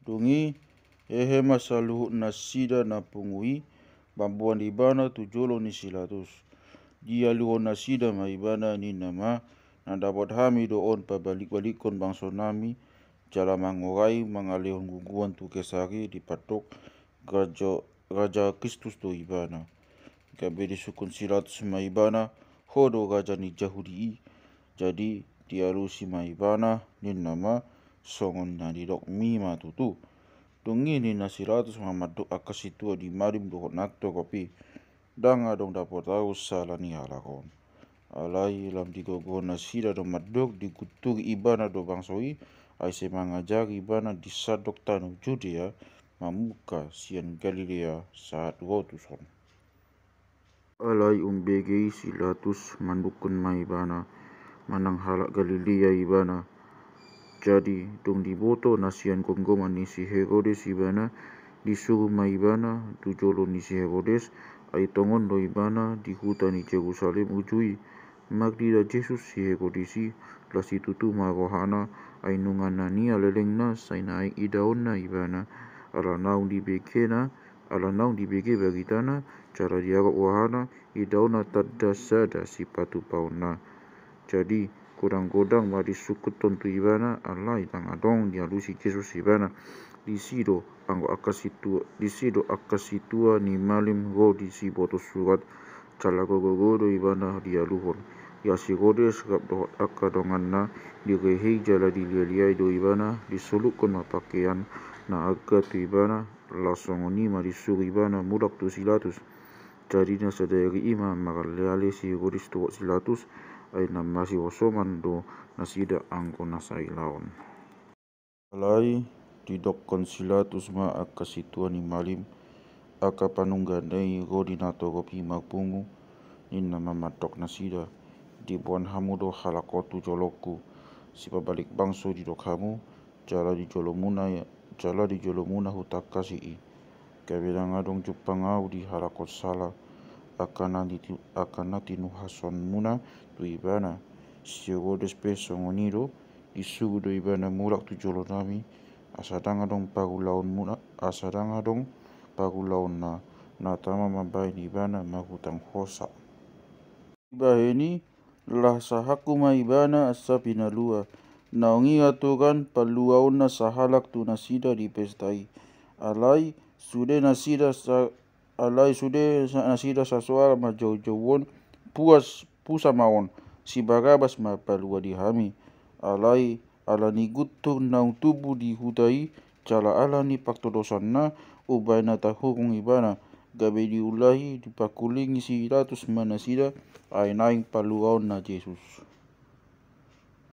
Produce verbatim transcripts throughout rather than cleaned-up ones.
Dung i hehe ma saluhut nasida na pungu i mamboan ibana tu jolo ni si Latus. Dialuhon nasida ma ibana, ninna ma: Na dapot hami do on pabalik-balikkon bangso nami jala mangorai mangalehon guguan tu Kesare dipandok raja, raja Kristus do ibana. Gabe disungkun si Latus ma ibana: Ho do raja ni Jahudi i? Jadi dialusi ma ibana, ninna ma: Songon na nidokmi ma tutu. Dung i ninna si Latus ma mandok angka sintua ni malim dohot na torop i: Ndang adong dapot ahu sala ni halak on. Alai lam digogohon nasida do mandok digunturi ibana do bangso i, ai sai mangajari ibana di sandok tano Judea, mamungka sian Galilea sahat ro tuson. Alai umbege i si Latus mandungkon ma ibana manang halak Galilea ibana. Jadi dung diboto na sian gomgoman ni si Herodes ibana, disuru ma ibana tu jolo ni si Herodes, ai tongon do ibana di huta ni Jerusalem uju i. Marnida Jesus si Herodes i, las situtu ma rohana, ai nunga na nialelengna sai naeng idaonna ibana, ala naung dibegena, ala naung dibege baritana, jala diarop rohana idaonna tanda sada sipatupaonna. Jadi godang-godang ma disungkuthon tu ibana, alai ndang adong dialusi Jesus ibana. Disi do anggo angka sintua, disi do angka sintua ni malim ro disiboto surat, jala gogo-gogo do ibana dialuhon. Ia si Herodes rap dohot angka donganna direhei jala dilialiai do ibana, disolukkon ma pakean na arga tu ibana, laos songon i ma disuru ibana mulak tu si Latus. Jadi na sadari i ma maraleale si Herodes dohot si Latus, ai na masihosoman do nasida anggo na sailaon. Alai didokkon si Latus ma angka sintua ni malim, angka panungganna i ro di na torop i marpungu, ninna ma mandok nasida: Diboan hamu do halak on tu jolongku, sipabalik bangso didok hamu, jala di jolomuna, jala di jolomuna hutangkasi i. Gabe ndang adong jumpang ahu di halak on sala angka na ti-, angka na tinuhashonmuna tu ibana. Si Herodes pe songon i do, disuru do ibana mulak tu jolo nami, asa ndang adong parulaonmuna, asa ndang adong parulaonna na tama mambahen ibana marhutang hosa. Dibahen i, lasahanku ma ibana asa pinalua, naung i aturan paluaonna sahalak tu nasida di pesta i. Alai sude nasida sa-, alai sude sa-, nasida sasoal manjoujouhon: Puas, pusa ma on, si Barabas ma palua di hami. Alai ala ni guntur naung tubu di huta i, jala ala ni partodosanna, umbahen na tarhurung ibana, gabe diulahi, dipangkulingi si Latus ma nasida, ai naeng paluaonna Jesus.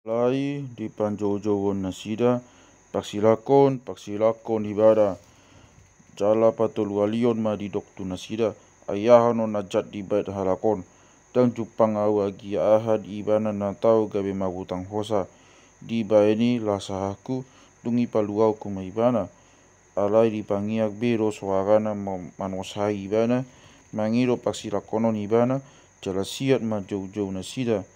Alai dipanjoujouhon nasida: Parsilangkon, parsilangkon ibana. Jala patolualion ma didok tu nasida: Ai aha annon na jat dibahen halak on? Ndang jumpang ahu agia aha di ibana na tau gabe marhutang hosa. Dibahen i lasahanku, dung i paluaonku ma ibana. Alai dipangiak be do soarana ma-, manosai ibana, mangido parsilangkonon ibana, jala siat manjoujou nasida.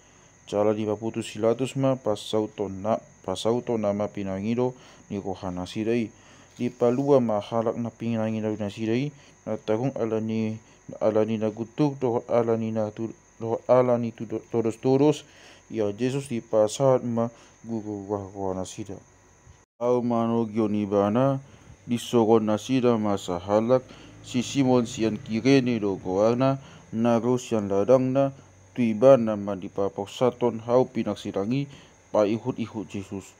Jala dipaputus si Latus ma pasautonna, pasautonna ma pinangido ni rohanasida i. Dipalua ma halak na pinangido nasida i, na tarhurung ala ni, ala ni na guntur dohot ala ni na tu-, dohot ala ni tudo-, todos-todos. Ia Jesus dipasahat ma guru roha-rohanasida. Laho manogion ibana, disogot nasida ma sahalak, si Simon sian Kirene do goarna, na ro sian ladangna, tu ibana ma dipaporsanhon hau pinarsilang i, paihut-ihut Jesus.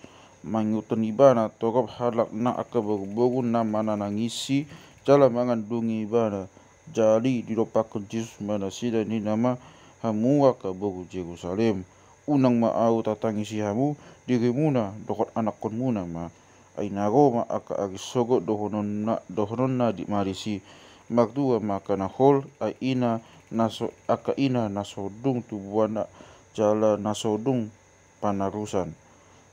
Mangihuthon ibana torop halak nang angka boru-boru na mananangihon i, jala mangandungi ibana. Jadi didompakhon Jesus ma nasida, ninna ma: Hamu angka boru Jerusalem, unang ma ahu tatangisi hamu, dirimuna dohot anakkonmuna ma. Ai na ro ma angka ari sogot dohononna, dohononna di, ma disi: Martua ma angka na hol, ai ina na so, angka ina na so dung tubuanna, jala na so dung panarusan.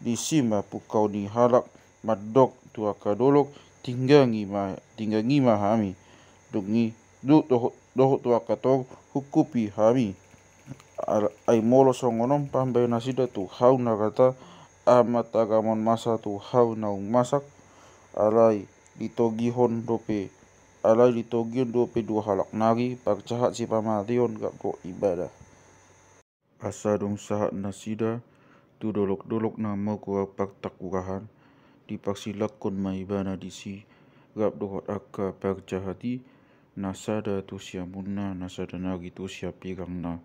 Disi ma pungkaon ni halak mandok tu angka dolok: Tinggangi ma, tinggangi ma hami. Dung i, do-, dohot, dohot tu angka toru: Hungkupi hami. Al-, ai molo songon on pambahenasida tu hau na rata, aha ma tagamon masa tu hau naung masak? Alai ditogihon dope, alai ditogihon dope dua halak nari parjahat sipamateon rap dohot ibana. Asa dung sahat nasida tu dolok-dolok na margoar partangkurahan, diparsilanghon ma ibana disi rap dohot angka parjahat i, na sada tu siamunna, na sada nari tu siapingangna.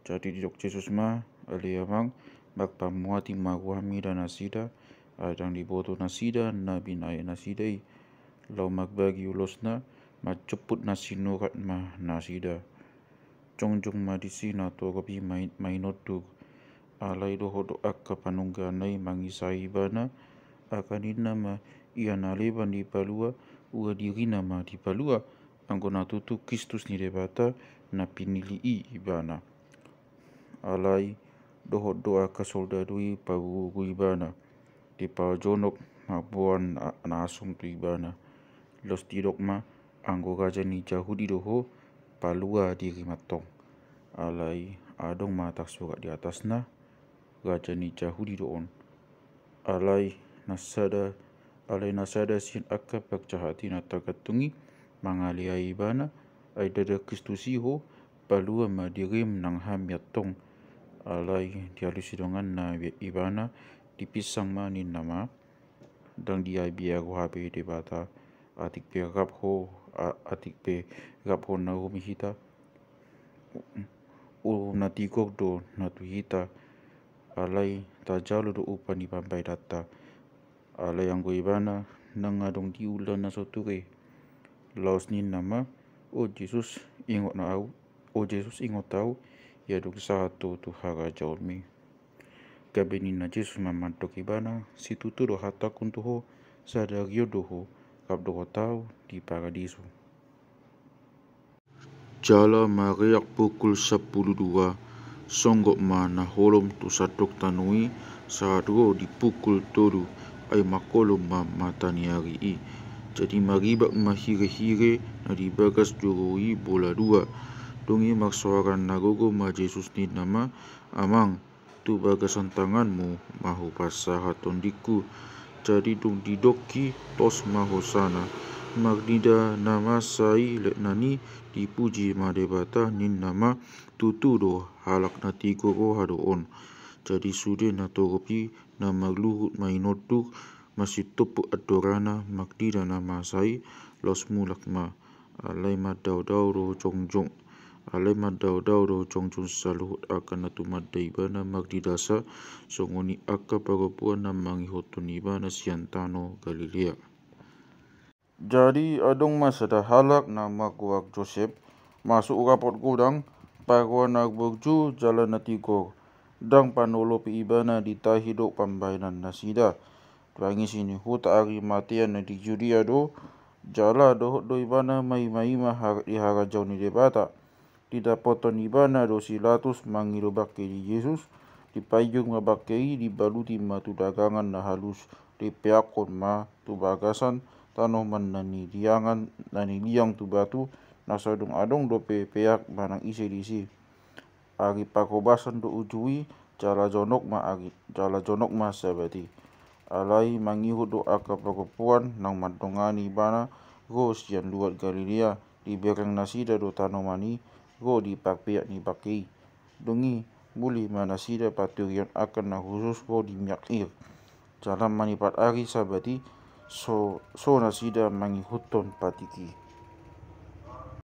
Jadi didok Jesus ma, ale Amang, marpamuati ma roham mida nasida, ai ndang diboto nasida na binahen nasida i. Laho marbagi ulosna, manjomput na sinurat ma nasida. Jongjong ma disi natorop i mai-, mainonduk. Alai dohot do angka panunggaanna i mangisai ibana, angka ninna ma, ia na leban dipalua, ua dirina ma dipalua, anggo na tutu Kristus ni Debata na pinillit i ibana. Alai dohot do angka soldadu i paururu ibana, dipajonok mamboan na-, na asum tu ibana. Laos didok ma, anggo raja ni Jahudi do ho, palua dirim antong. Alai adong ma tarsurat di atasna, raja ni Jahudi do on. Alai na sada, alai na sada sian angka parjahat i na targantung i mangaleai ibana, ai ndada Kristus i ho, palua ma dirim nang hami antong. Alai dialusi donganna ibana, dipinsang ma ninna ma, ndang diabiar ho hape Debata, atik pe rap ho, a-, atik pe rap ho na urum i hita. Urum na tigor do na tu hita, alai tajalo do upa ni pambahenanta. Alai anggo ibana, ndang adong diula na so ture. Laos ninna ma, o Jesus, ingot na au, o Jesus, ingot au, ia dung sahat ho tu harajaonmi. Gabe ninna Jesus ma mandok ibana, situtu do hatangku tu ho, sadari on do ho, rap dohot au di paradiso. Jala mareak pukul sampulu dua, songgop ma na holom tu sandok tano i, sahat ro di pukul tolu, ai mangholom ma mata ni ari i. Jadi maribak ma hirehire na di bagas joro i bola dua. Dung i marsoara na gogo ma Jesus ninna ma, Amang, tu bagasan tanganmu ma hupasahat tondingku. Jadi dung didok i, tos ma hosana. Marnida na masa i letnan i, dipuji ma Debata, ninna ma, tutu do halak na tigor roha do on. Jadi sude natorop i na marluhut mainonduk, masitompuk andorana, marnida na masa i, laos mulak ma. Alai mandao-dao do jongjong. Alai mandao-dao do jongjong saluhut angka na tumanda ibana marnidasa, songon i angka parompuan na mangihuthon ibana sian tano Galilea. Jadi adong ma sada halak na margoar Josep, masuk rap dohot godang, paroan na burju jala na tigor, ndang panolopi ibana di tahi dohot pambahenan nasida. Tuangisi ni huta Arimatea na di Judea do, jala dohot do ibana maima-ima har-, di harajaon ni Debata. Didapothon ibana do si Pilatus mangido bangke ni Jesus, dipainjung ma bangke i, dibaluti ma tu dagangan na halus, dipeakhon ma tu bagasan tanoman na niliangan, na niliang tu batu, na so dung adong dope peak manang ise disi. Ari parhobasan do uju i, jala jonok ma ari, jala jonok ma Sabat i. Alai mangihut do angka parompuan naung mandongani ibana ro sian luat Galilea, dibereng nasida do tanoman i ro di parpeak ni bangke i. Dung i muli ma nasida paturion angka na hushus ro di miak ir. Jala manipat ari Sabat i, so, so nasida mangihuthon patik i.